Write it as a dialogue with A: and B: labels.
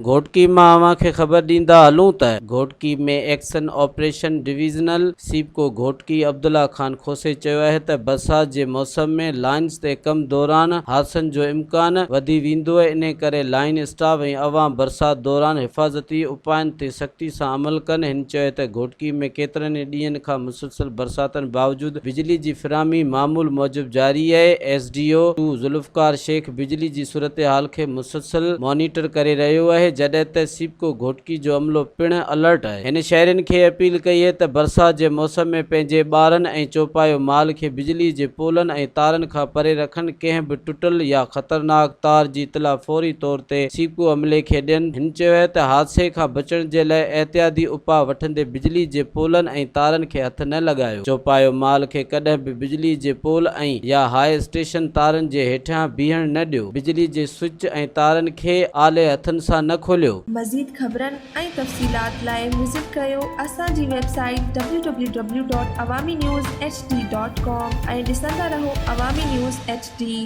A: گهوٽڪي مان اوهان کي خبر ڏيندا هلون ته Ghotki ۾ XEN operation divisional SEPCO Ghotki Abdullah Khan Khoso چيو آهي ته برسات جي موسم ۾ لائنز تي ڪم دوران حادثن جو امڪان وڌي ويندو آهي انهي ڪري لائين اسٽاف ۽ عوام برسات دوران حفاظتي اپائن تي سختي سان عمل ڪن هن چيو ته گهوٽڪي ۾ ڪيترن ئي ڏينهن کان مسلسل برساتن باوجود بجلي جي فراهمي معمول موجب جاري آهي S D O two Zulfiqar Shaikh بجلي جي صورتحال کي مسلسل مانيٽر ڪري رهيو آهي جڏهن ته سيپڪو گهوٽڪي جو عملو پڻ الرٽ آهي. هن شهرين کي اپيل ڪئي آهي ته برسات جي موسم ۾ پنهنجي ٻارن ۽ چوپايو مال کي بجلي جي پولن ۽ تارن کان پري رکن ڪنهن به ٽٽل يا خطرناڪ تار جي اطلاع فوري طور تي سيپڪو عملي کي ڏين. هن چيو آهي ته حادثي کان بچڻ جي لاء احتياطي اپاء وٺندي بجلي جي پولن ۽ تارن کي هٿ نه لڳايو. چوپايو مال کي ڪڏهن به بجلي جي پول ۽ يا هاء اسٽيشن تارن جي هيٺيان بيهڻ نه ڏيو. بجلي جي سوئچ ۽ تارن کي آلي هٿن سان نه کوليو.
B: مزيد خبرن ۽ تفصيلات لاء وزٽ ڪريو اسان جي website W W W dot Awami news H D dot com ۽ ڏسندا رهو عوامي نيوز ايڇ ڊي.